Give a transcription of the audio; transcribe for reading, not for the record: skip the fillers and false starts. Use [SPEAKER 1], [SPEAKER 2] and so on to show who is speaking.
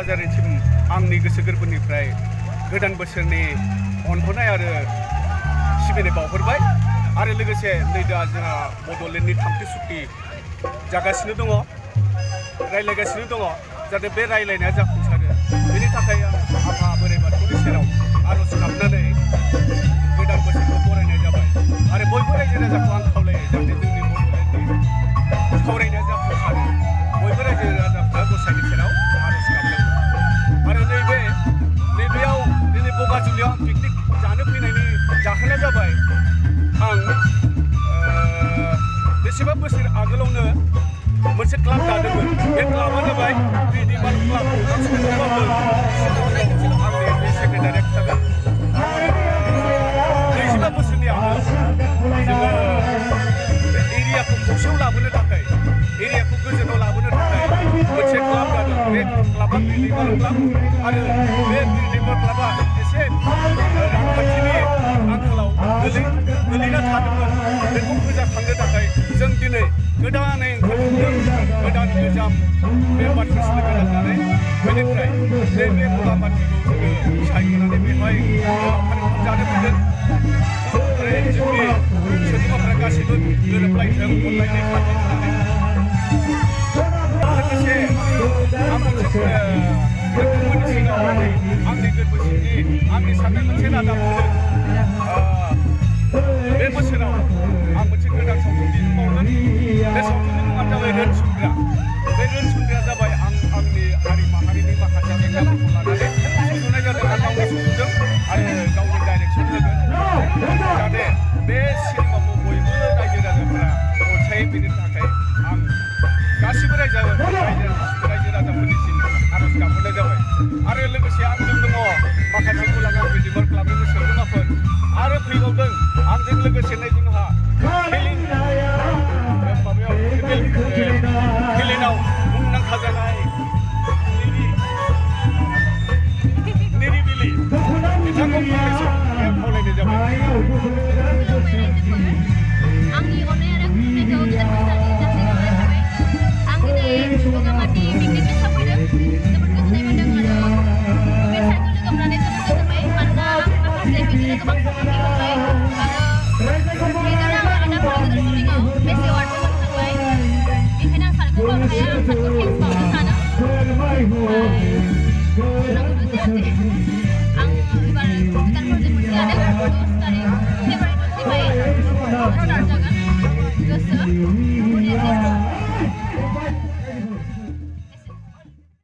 [SPEAKER 1] रायजो-राजानिसिम आंनि गोसो गोरबोनिफ्राय गोदान बोसोरनि अनफनाय आरो सिबिनाय बावहरबाय आरो लोगोसे नै दा जोंहा बड'लेण्डनि थामथि सुक्ति जागासिनो दङ रायज्लायगासिनो दङ जाहाथे बे रायज्लायनाया जाफुंसारो बेनि थाखाय आं आफा बोराइ बाथौनि सेराव आर'ज गाबनानै गोदान बोसोरखौ बरायनाय जाबाय आरो बयबो रायजो राजाखौ आं खावलायो जाहाथे जोंनि बड'लेण्डनि सावरायनाया जाफुंसारो बयबो रायजो राजाफ्रा गसाइनि सेराव आर'ज गाबदों आरो नैबेयाव दिनै बगाजुलियाव आं पिकनिक जानो फैनायनि जाहोना जाबाय आं बेसेबा बोसोर आगोलावनो मोनसे क्लाब दादोंमोन बे क्लाबा जाबाय रिडिमार क्लाब आंनि बे सेक्रेटारिया खिथागोन 25 बोसोरनि आगोल जोङो एरियाखौ खौसेयाव लाबोनो थाखाय एरियाखौ गोजोनाव लाबोनो थाखाय मोनसे क्लाब दादों बे क्लाबा रिडिमार क्लाब आरो बे रिडिमार क्लाबा एसे रांखान्थिनि आंखालाव गोलैना थादोंमोन बेखौ फोजाखांनो थाखाय जों दिनै गोदानै ओंखारदों गोदान गोजाम मेम्बारफोर लोगो नांनानै बेनिफ्राय बे मुलाम्फाथिखौ जोङो सायख'नानै बेवहाय जानो फैदों ओमफ्राय जोंनि सोद्रोमाफ्रा गासैबो गोरोबलायथों अनलायनाय थाथों होननानै लोगोसे आं मोनसे नोंथांमोननि सिगाङाव आंनि गोरबो सिंनि आंनि साननाय मोनसे रादाब होदों बे बोसोराव आं मोनसे गोदान सावथुन दिहुनबावगोन बे सावथुननि मुङानो जाबाय रोनसुन्द्रा बे रोनसुन्द्राया जाबाय आंनि हारि माहारिनि माखासे जेंनाफोरखौ लानानै सुजुनाय जादों आं गावनो सुजुदों आरो गावनि डाइरेक्सन होगोन जाहाथे बे सिनेमाखौ बयबो रायजो राजाफोरा अनसायो बेनि थाखाय आं गासिबो रायजो राजाफोरनिसिम आर'ज गाबहरनाय जाबाय आरो लोगोसे आंजों दङ माखासे मुलाम्फा रिडिमार क्लाबनिबो सोद्रोमाफोर आरो फैबावदों आंजों लोगोसे नै जोंहा फिलिनाव मुंदांखा जानाय निरिबिलि बिथांखौ फंनैसो खावलायनाय जाबाय
[SPEAKER 2] आंनि अननाय आरो खुलुमनायखौ गोदान बोसोरनि जासिहरनाय थाबाय आं दिनै बगामाथि पिकनिकनि सफैदों जोबोद गोजोननाय मोन्दों आरो बे साइखौ लोगो मोननानै जोबोद गोजोनबाय मानोना माखासे बिदिनो गोबां खामानि होबाय आरो बिदिनो आं आदाफोरनि गेजेर सुलिङाव बेसे वार्डबो मोनखांबाय बेखायनो आं सारखौ बावनो हाया आं सारखौ थेंक्स बावनो सानो आं एबार गोदान प्रजेक्ट मोनसे लादों 10 तारिख फेब्रुवारि 25 स्टार्ट जागोन गोसो